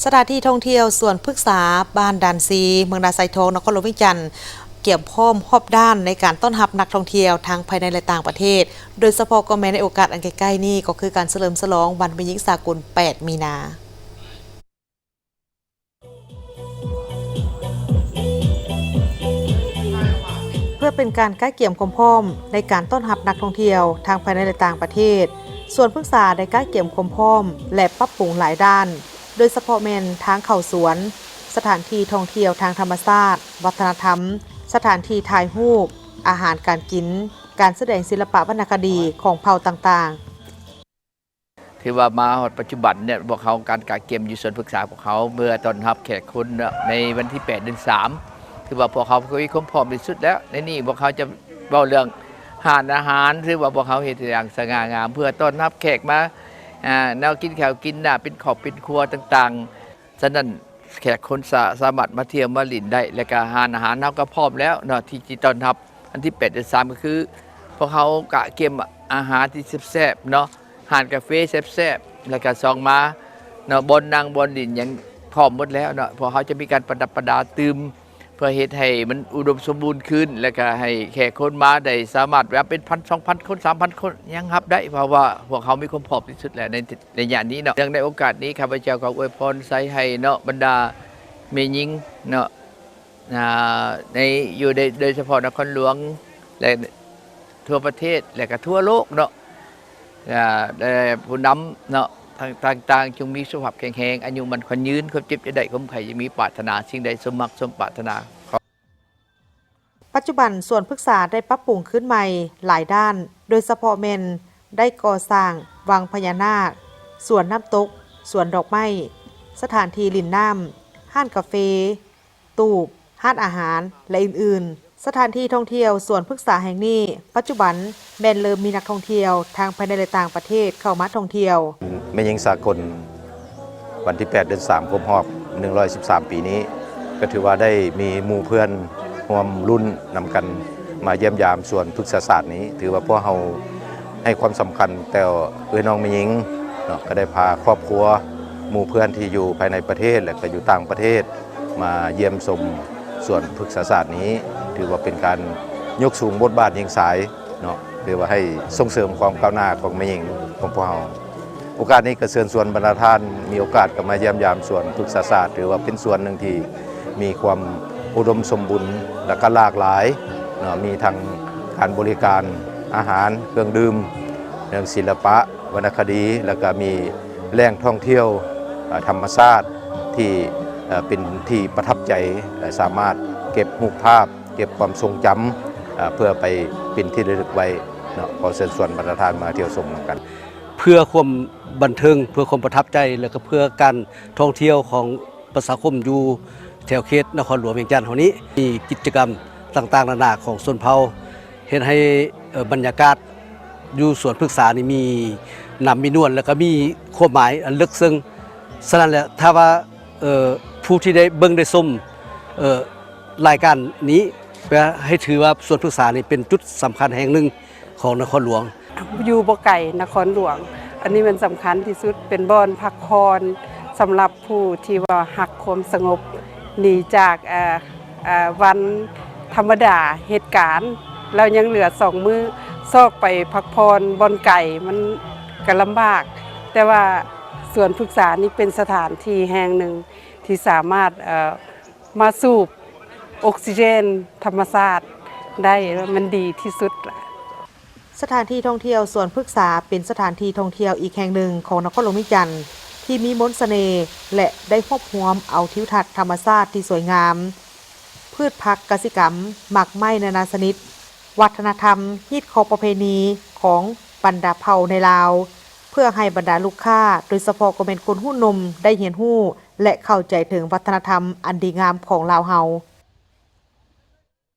ສະຖານທີ່ທ່ອງທ່ຽວສວນພຶກສາ ບ້ານດານຊີ ເມືອງນາຊາຍທອງ ນະຄອນຫຼວງວຽງຈັນ ກຽມພ້ອມຮອບດ້ານໃນການຕ້ອນຮັບນັກທ່ອງທ່ຽວທັງພາຍໃນ ແລະ ຕ່າງປະເທດ, ໂດຍສະເພາະກໍແມ່ນໃນໂອກາດອັນໃກ້ໆນີ້ ກໍຄືການສະເຫຼີມສະຫຼອງວັນແມ່ຍິງສາກົນ ແປດ ມີນາ. ເພື່ອເປັນການກະກຽມຄວາມພ້ອມໃນການຕ້ອນຮັບນັກທ່ອງທ່ຽວທັງພາຍໃນ ແລະ ຕ່າງປະເທດ, ສວນພຶກສາໄດ້ກະກຽມຄວາມພ້ອມ ແລະ ປັບປຸງຫຼາຍດ້ານ, ໂດຍສະເພາະແມ່ນທາງເຂົ້າສວນ, ສະຖານທີ່ທ່ອງທ່ຽວທາງທຳມະຊາດ, ວັດທະນະທຳ, ສະຖານທີ່ຖ່າຍຮູບ, ອາຫານການກິນ, ການສະແດງສິລະປະວັນນະຄະດີຂອງເຜົ່າຕ່າງໆ. ຖືວ່າມາຮອດປັດຈຸບັນເນຍ ພວກເຮົາການກະກຽມຢູ່ສວນພຶກສາພວກເຮົາ ເພື່ອຕ້ອນຮັບແຂກຄົນເນາະ ໃນວັນທີແປດ ເດືອນສາມ ຖືວ່າພວກເຮົາກໍມີຄວາມພ້ອມທີ່ສຸດແລ້ວ. ໃນນີ້ພວກເຮົາຈະເວົ້າເລື່ອງຮ້ານອາຫານ ຖືວ່າພວກເຮົາເຮັດຢ່າງສະຫງ່າງາມ ເພື່ອຕ້ອນຮັບແຂກມາ ອ່າ ແນວກິນແຂວກິນນ້ຳ ເປັນຄອບເປັນຄົວຕ່າງໆ. ສະນັ້ນ ແຂກຄົນສາ ສາມາດມາທ່ຽວມາຫຼິ້ນໄດ້ ແລະກະຮ້ານອາຫານເຮົາກໍພ້ອມແລ້ວເນາະ ທີ່ຈະຕ້ອນຮັບວັນທີແປດ ເດືອນສາມ ກໍຄືພວກເຮົາກະກຽມອາຫານທີ່ແຊບໆເນາະ ຮ້ານກາເຟແຊບໆ ແລະກະຊ່ອງມາເນາະ ບ່ອນນັ່ງບ່ອນຫຼິ້ນຫຍັງພ້ອມໝົດແລ້ວເນາະ. ພວກເຮົາຈະມີການປະດັບປະດາຕື່ມ ເພື່ອເຮັດໃຫ້ມັນອຸດົມສົມບູນຂຶ້ນ ແລະກະໃຫ້ແຂກຄົນມາໄດ້ສາມາດແບບເປັນພັນ ສອງພັນຄົນ ສາມພັນຄົນ ຍັງຮັບໄດ້ ເພາະວ່າພວກເຮົາມີຄວາມພ້ອມທີ່ສຸດແລ້ວໃນ ໃນຍາມນີ້ເນາະ. ເນື່ອງໃນໂອກາດນີ້ ຂ້າພະເຈົ້າກໍອວຍພອນໄຊໃຫ້ເນາະ ບັນດາແມ່ຍິງເນາະ ອ່າ ໃນ ຢູ່ໃນ ໂດຍສະເພາະນະຄອນຫຼວງ ແລະ ທົ່ວປະເທດ ແລະກະທົ່ວໂລກເນາະ ອ່າ ແລະ ຜູ້ນຳເນາະ ຕ່າງໆ ຈົ່ງມີສຸຂະພາບແຂງແຮງ, ອາຍຸໝັ້ນຂວັນຍືນ, ຄວາມເຈັບຢ່າໄດ້, ຄວາມໄຂ້ຢ່າມີ, ປາດຖະໜາສິ່ງໃດສົມມັກສົມປາດຖະໜາ. ປັດຈຸບັນສວນພຶກສາໄດ້ປັບປຸງຄືນໃໝ່ຫຼາຍດ້ານ, ໂດຍສະເພາະແມ່ນໄດ້ກໍ່ສ້າງວັງພະຍານາກ, ສວນນ້ຳຕົກ, ສວນດອກໄມ້, ສະຖານທີ່ຫຼິ້ນນ້ຳ, ຮ້ານກາເຟ, ຕູບ, ຮ້ານອາຫານ ແລະ ອື່ນໆ. ສະຖານທີ່ທ່ອງທ່ຽວສວນພຶກສາແຫ່ງນີ້ ປັດຈຸບັນແມ່ນເລີ່ມມີນັກທ່ອງທ່ຽວທັງພາຍໃນ ແລະ ຕ່າງປະເທດເຂົ້າມາທ່ອງທ່ຽວ. ແມ່ຍິງສາກົນ ວັນທີແປດ ເດືອນສາມ ຄົບຮອບ ໜຶ່ງຮ້ອຍສິບສາມ ປີນີ້ ກໍຖືວ່າໄດ້ມີໝູ່ເພື່ອນຮ່ວມລຸ້ນນຳກັນມາຢ້ຽມຢາມສວນພຶກສາສາດນີ້. ຖືວ່າພວກເຮົາໃຫ້ຄວາມສຳຄັນຕໍ່ເອື້ອຍນ້ອງແມ່ຍິງເນາະ, ກໍໄດ້ພາຄອບຄົວ ໝູ່ເພື່ອນທີ່ຢູ່ພາຍໃນປະເທດ ແລະ ກໍຢູ່ຕ່າງປະເທດ ມາຢ້ຽມຊົມສວນພຶກສາສາດນີ້. ຖືວ່າເປັນການຍົກສູງບົດບາດຍິງຊາຍ ເນາະ ຫຼືວ່າໃຫ້ສົ່ງເສີມຄວາມກ້າວໜ້າຂອງແມ່ຍິງຂອງພວກເຮົາ. ໂອກາດນີ້ກໍເຊີນຊວນບັນດາທ່ານມີໂອກາດກໍມາຢ້ຽມຢາມສວນພຶກສາສາດ, ຖືວ່າເປັນສວນໜຶ່ງທີ່ມີຄວາມອຸດົມສົມບູນ ແລະ ກໍຫຼາກຫຼາຍເນາະ, ມີທັງການບໍລິການອາຫານ, ເຄື່ອງດື່ມ, ເລື່ອງສິລະປະວັນນະຄະດີ ແລະ ກໍມີແຫຼ່ງທ່ອງທ່ຽວ ເອີ ທຳມະຊາດທີ່ ເອີ ເປັນທີ່ປະທັບໃຈ ແລະ ສາມາດເກັບຮູບພາບ ເກັບຄວາມຊົງຈຳ ເອີ ເພື່ອໄປເປັນທີ່ລະລຶກໄວ້ເນາະ. ຂໍເຊີນຊວນບັນດາທ່ານມາທ່ຽວຊົມນຳກັນ ເພື່ອຄວາມບັນເທີງ, ເພື່ອຄວາມປະທັບໃຈ ແລະ ກໍເພື່ອການທ່ອງທ່ຽວຂອງປະຊາຄົມຢູ່ແຖວເຂດນະຄອນຫຼວງວຽງຈັນເຮົານີ້. ມີກິດຈະກຳຕ່າງໆນານາຂອງຊົນເຜົ່າ ເຮັດໃຫ້ ເອີ ບັນຍາກາດຢູ່ສວນພຶກສານີ້ມີນ້ຳມີນວນ ແລະ ກໍມີຄວາມໝາຍອັນເລິກເຊິ່ງ. ສະນັ້ນແຫຼະ ຖ້າວ່າ ເອີ ຜູ້ທີ່ໄດ້ເບິ່ງໄດ້ຊົມ ເອີ ລາຍການນີ້ ກໍໃຫ້ຖືວ່າສວນພຶກສານີ້ເປັນຈຸດສຳຄັນແຫ່ງໜຶ່ງຂອງນະຄອນຫຼວງ. ຢູ່ບໍ່ໄກນະຄອນຫຼວງ, ອັນນີ້ມັນສຳຄັນທີ່ສຸດ, ເປັນບ່ອນພັກຜ່ອນສຳລັບຜູ້ທີ່ວ່າຮັກຄວາມສະຫງົບ, ໜີຈາກ ເອີ ເອີ ວັນທຳມະດາເຫດການ ແລ້ວຍັງເຫຼືອສອງມື້ ຊອກໄປພັກຜ່ອນບ່ອນໄກ ມັນກໍລຳບາກ, ແຕ່ວ່າສວນພຶກສານີ້ເປັນສະຖານທີ່ແຫ່ງໜຶ່ງ ທີ່ສາມາດ ເອີ ມາສູບອົກຊີເຈນທຳມະຊາດໄດ້ ມັນດີທີ່ສຸດລະ. ສະຖານທີ່ທ່ອງທ່ຽວສວນພຶກສາ ເປັນສະຖານທີ່ທ່ອງທ່ຽວອີກແຫ່ງໜຶ່ງຂອງນະຄອນຫຼວງວຽງຈັນ ທີ່ມີມົນສະເໜ່ ແລະ ໄດ້ຮວບຮວມເອົາທິວທັດທຳມະຊາດທີ່ສວຍງາມ, ພືດຜັກກະສິກຳ, ໝາກໄມ້ນານາຊະນິດ, ວັດທະນະທຳ, ຮີດຄອງປະເພນີຂອງບັນດາເຜົ່າໃນລາວ, ເພື່ອໃຫ້ບັນດາລູກຄ້າ ໂດຍສະເພາະກໍແມ່ນຄົນຮຸ່ນໜຸ່ມ ໄດ້ຮຽນຮູ້ ແລະ ເຂົ້າໃຈເຖິງວັດທະນະທຳອັນດີງາມຂອງລາວເຮົາ.